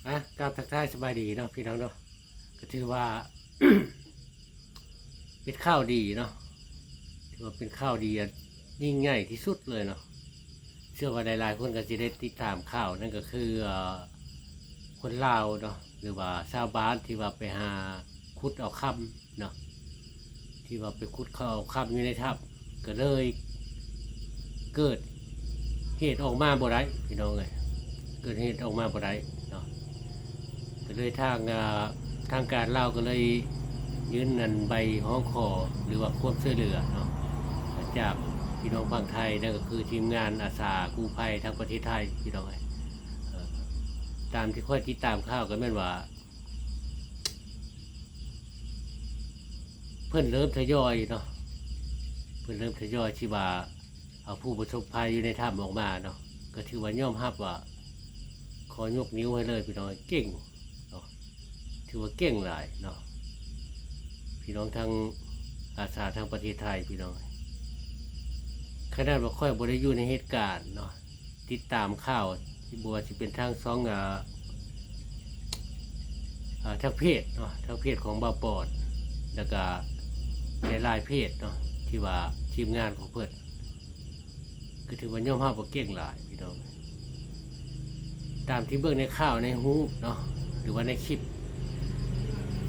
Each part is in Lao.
ອ່ະ ກາບທັກທາຍສະບາຍດີເນາະ ພີ່ນ້ອງເນາະ ກໍຖືວ່າ ເປັນຂ່າວດີເນາະ ຖືວ່າເປັນຂ່າວດີອັນຍິ່ງໃຫຍ່ທີ່ສຸດເລີຍເນາະ. ເຊື່ອວ່າຫຼາຍໆຄົນກໍຊິໄດ້ຕິດຕາມຂ່າວ ນັ້ນກໍຄື ເອີ ຄົນລາວເນາະ ຫຼືວ່າຊາວບ້ານທີ່ວ່າໄປຫາຂຸດເອົາຄຳເນາະ ທີ່ວ່າໄປຂຸດເອົາຄຳຢູ່ໃນຖ້ຳ ກໍເລີຍເກີດເຫດອອກມາບໍ່ໄດ້ ພີ່ນ້ອງເອີຍ ເກີດເຫດອອກມາບໍ່ໄດ້ເນາະ. ກໍເລີຍທາງ ອ່າ ທາງການລາວກໍເລີຍຍື່ນອັນໃບຮ້ອງຂໍ ຫຼືວ່າຄວາມຊ່ວຍເຫຼືອເນາະ ຈາກພີ່ນ້ອງຝັ່ງໄທ ນັ້ນກໍຄືທີມງານອາສາກູ້ໄພທາງປະເທດໄທ ພີ່ນ້ອງເອີຍ. ເອີ ຕາມທີ່ຂ້ອຍຕິດຕາມຂ່າວກໍແມ່ນວ່າ ເພິ່ນເລີ່ມທະຍອຍເນາະ ເພິ່ນເລີ່ມທະຍອຍທີ່ວ່າ ເອົາຜູ້ປະສົບໄພຢູ່ໃນຖ້ຳອອກມາເນາະ ກໍຖືວ່າຍອມຮັບວ່າ ຂໍຍົກນິ້ວໃຫ້ເລີຍ ພີ່ນ້ອງ ເກັ່ງເນາະ ຖືວ່າເກັ່ງຫຼາຍເນາະ ພີ່ນ້ອງທາງອາສາທາງປະເທດໄທ ພີ່ນ້ອງ. ຂະໜາດວ່າຂ້ອຍບໍ່ໄດ້ຢູ່ໃນເຫດການເນາະ ຕິດຕາມຂ່າວ ບໍ່ວ່າຊິເປັນທາງຊ່ອງ ເອີ ເອີ ທາງເພຈເນາະ ທາງເພຈຂອງບ່າວປອນ ແລ້ວກະຫຼາຍໆເພຈເນາະ ທີ່ວ່າທີມງານຂອງເພິ່ນ ກໍຖືວ່າຍອມຮັບວ່າເກັ່ງຫຼາຍ ພີ່ນ້ອງ. ຕາມທີ່ເບິ່ງໃນຂ່າວໃນຮູບເນາະ ຫຼືວ່າໃນຄລິບ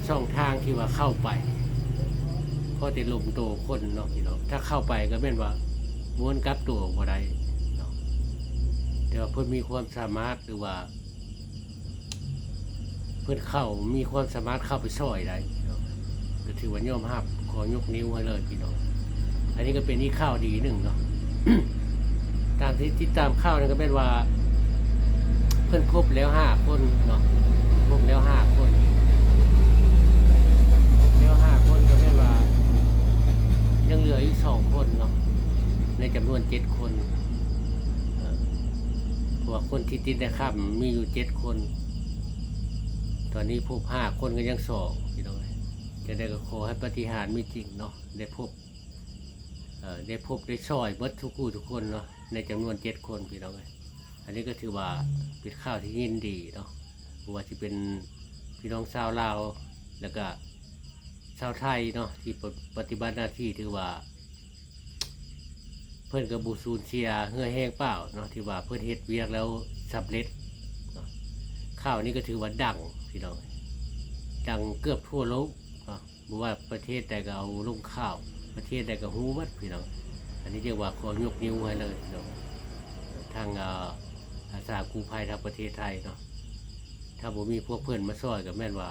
ຊ່ອງທາງທີ່ວ່າເຂົ້າໄປ ພໍແຕ່ລົມໂຕຄົນເນາະ ພີ່ນ້ອງ ຖ້າເຂົ້າໄປກໍແມ່ນວ່າມ້ວນກັບໂຕບໍ່ໄດ້ເນາະ ແຕ່ວ່າເພິ່ນມີຄວາມສາມາດ ຫຼືວ່າ ເພິ່ນເຂົ້າ ມີຄວາມສາມາດເຂົ້າໄປຊ່ອຍໄດ້ເນາະ ກໍຖືວ່າຍອມຮັບ ຂໍຍົກນິ້ວໃຫ້ເລີຍ ພີ່ນ້ອງ. ອັນນີ້ກໍເປັນອີກຂ່າວດີໜຶ່ງເນາະ ຕາມທີ່ຕິດຕາມຂ່າວນັ້ນກໍແມ່ນວ່າ ເພິ່ນພົບແລ້ວຫ້າຄົນເນາະ ພົບແລ້ວຫ້າຄົນ ພົບແລ້ວຫ້າຄົນ ກໍແມ່ນວ່າຍັງເຫຼືອອີກສອງຄົນເນາະ ໃນຈຳນວນເຈັດຄົນ ເອີ ເພາະວ່າຄົນທີ່ຕິດໃນຖ້ຳມີຢູ່ເຈັດຄົນ ຕອນນີ້ພົບຫ້າຄົນ ກໍຍັງສອງ ພີ່ນ້ອງເອີຍ. ຈັ່ງໃດກໍຂໍໃຫ້ປາຕິຫານມີຈິງເນາະ ໄດ້ພົບ ເອີ ໄດ້ພົບໄດ້ຊ່ອຍເບິດທຸກຜູ້ທຸກຄົນເນາະ ໃນຈຳນວນເຈັດຄົນ ພີ່ນ້ອງເອີຍ. ອັນນີ້ກໍຖືວ່າເປັນຂ່າວທີ່ຍິນດີເນາະ ບໍ່ວ່າຊິເປັນພີ່ນ້ອງຊາວລາວ ແລ້ວກະຊາວໄທເນາະ ທີ່ປະ ປະຕິບັດໜ້າທີ່ ຖືວ່າ ເພິ່ນກໍບໍ່ສູນເສຍເຫື່ອແຮງເປົ່າເນາະ ທີ່ວ່າເພິ່ນເຮັດວຽກແລ້ວສຳເລັດເນາະ. ຂ່າວນີ້ກໍຖືວ່າດັງ ພີ່ນ້ອງ ດັງເກືອບທົ່ວໂລກເນາະ ບໍ່ວ່າປະເທດໃດກໍເອົາລົງຂ່າວ ປະເທດໃດກໍຮູ້ໝົດ ພີ່ນ້ອງ. ອັນນີ້ເອີ້ນວ່າຂໍຍົກນິ້ວໃຫ້ເລີຍ ພີ່ນ້ອງ ທາງ ອາ ອາສາກູ້ໄພທາງປະເທດໄທເນາະ ຖ້າບໍ່ມີພວກເພິ່ນມາຊ່ອຍກໍແມ່ນວ່າ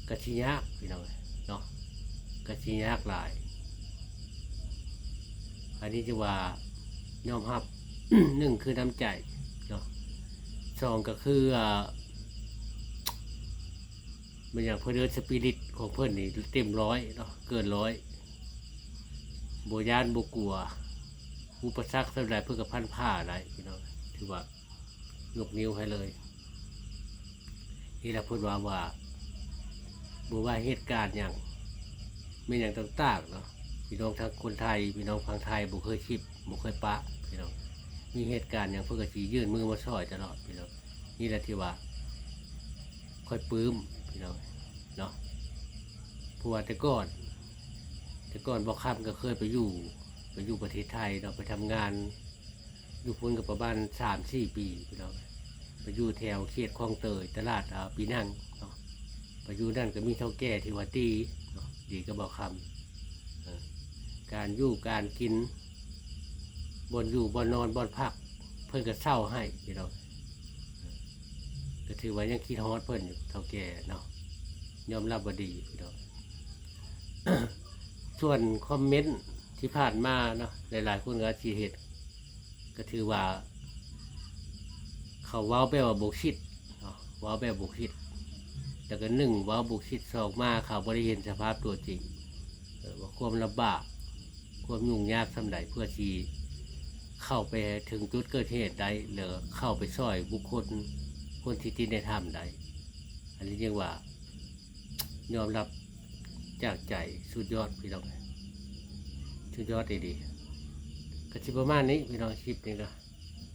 ກະຊິຍາກ ພີ່ນ້ອງເນາະ ກະຊິຍາກຫຼາຍ. ອັນນີ້ຈະວ່າຍອມຮັບ ໜຶ່ງຄືນ້ຳໃຈເນາະ ສອງກໍຄື ອາ ແມ່ນຫຍັງ ເພິ່ນເອີ້ນ ສະປີລິດຂອງເພິ່ນນີ້ເຕັມຮ້ອຍເນາະ ເກີນຮ້ອຍ ບໍ່ຢ້ານບໍ່ກົວ ອຸປະສັກສ່ຳໃດເພິ່ນກໍພັນຜ່າໄດ້ ພີ່ນ້ອງ ຖືວ່າ ຍົກນິ້ວໃຫ້ເລີຍ. ນີ້ລະເພິ່ນວ່າ ວ່າບໍ່ວ່າເຫດການຫຍັງ ແມ່ນຫຍັງຕ່າງໆເນາະ ພີ່ນ້ອງທັງຄົນໄທ ພີ່ນ້ອງຝັ່ງໄທ ບໍ່ເຄີຍຖິ້ມ ບໍ່ເຄີຍປະ ພີ່ນ້ອງ ມີເຫດການຫຍັງເພິ່ນກໍຊິຍື່ນມືມາຊ່ອຍຕະຫຼອດ ພີ່ນ້ອງ. ນີ້ລະທີ່ວ່າຂ້ອຍປຶ້ມ ພີ່ນ້ອງເນາະ ເພາະວ່າແຕ່ກ່ອນ ແຕ່ກ່ອນບ່າວຄຳກໍເຄີຍໄປຢູ່ ໄປຢູ່ປະເທດໄທເນາະ ໄປທຳງານ ຢູ່ພຸ້ນກໍປະມານສາມສີ່ປີ ພີ່ນ້ອງ ໄປຢູ່ແຖວເຂດຄອງເຕີຍ ຕະຫຼາດ ອາ ປີນັງເນາະ ໄປຢູ່ນັ້ນກໍມີເຖົ້າແກ່ທີ່ວ່າດີເນາະ ດີກັບບ່າວຄຳ ເອີ ການຢູ່ການກິນ ບ່ອນຢູ່ບ່ອນນອນບ່ອນພັກ ເພິ່ນກໍເຊົ່າໃຫ້ ພີ່ນ້ອງ ກໍຖືວ່າຍັງຄິດຮອດເພິ່ນຢູ່ ເຖົ້າແກ່ເນາະ ຍອມຮັບວ່າດີ ພີ່ນ້ອງ. ສ່ວນຄອມເມັນທີ່ຜ່ານມາເນາະ ຫຼາຍໆຄົນກໍອາດຊິເຫັນ ກໍຖືວ່າເຂົາເວົ້າແບບວ່າບໍ່ຄິດເນາະ ເວົ້າແບບບໍ່ຄິດ ແລ້ວກໍໜຶ່ງເວົ້າບໍ່ຄິດ ສອງມາເຂົາບໍ່ໄດ້ເຫັນສະພາບຕົວຈິງ ເອີ ວ່າຄວາມລຳບາກ ຄວາມຫຍຸ້ງຍາກສ່ຳໃດ ເພື່ອຊິເຂົ້າໄປເຖິງຈຸດເກີດເຫດໄດ້ ແລ້ວເຂົ້າໄປຊ່ອຍບຸກຄົນ ຄົນທີ່ຕິດໃນຖ້ຳໄດ້. ອັນນີ້ຈຶ່ງວ່າ ຍອມຮັບຈາກໃຈ ສຸດຍອດ ພີ່ນ້ອງ ສຸດຍອດອີ່ຫຼີ. ກໍຊິປະມານນີ້ ພີ່ນ້ອງ ຄລິບນີ້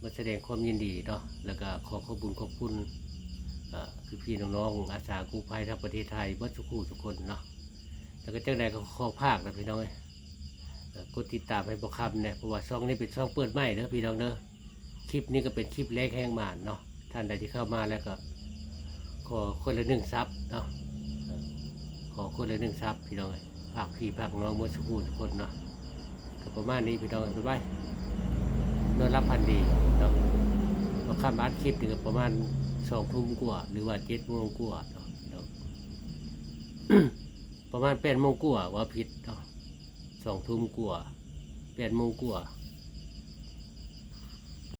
ກໍ ມາສະແດງຄວາມຍິນດີເນາະ ແລ້ວກໍຂໍຂອບບຸນຂອບຄຸນ ເອີ ພີ່ໆນ້ອງໆອາສາກູ້ໄພທັງປະເທດໄທເບິດທຸກຜູ້ທຸກຄົນເນາະ. ແລ້ວກໍຈັ່ງໃດກໍຂໍຝາກນະພີ່ນ້ອງເອີຍ ເອີ ກົດຕິດຕາມໃຫ້ບໍ່ຄຳແດ່ ເພາະວ່າຊ່ອງນີ້ເປັນຊ່ອງເປີດໃໝ່ເດີພີ່ນ້ອງເດີ. ຄລິບນີ້ກໍເປັນຄລິບແລກແຮງໝານເນາະ. ທ່ານໃດທີ່ເຂົ້າມາແລ້ວກໍຂໍຄົນລະໜຶ່ງຊັບເນາະ ເອີ ຂໍຄົນລະໜຶ່ງຊັບພີ່ນ້ອງເອີຍ. ຝາກພີ່ຝາກນ້ອງເບິດສູ່ຜູ້ທຸກຄົນເນາະ. ກໍປະມານນີ້ພີ່ນ້ອງເອີຍ ບາຍບາຍ ນອນຫຼັບຝັນດີເນາະ. ເມື່ອຄ່ຳອັດຄລິບນີ້ກໍປະມານສອງທຸ່ມກວ່າ ຫຼືວ່າເຈັດໂມງກວ່າເນາະ ປະມານແປດໂມງກວ່າ ເວົ້າຜິດເນາະ ສອງທຸ່ມກວ່າ ແປດໂມງກວ່າ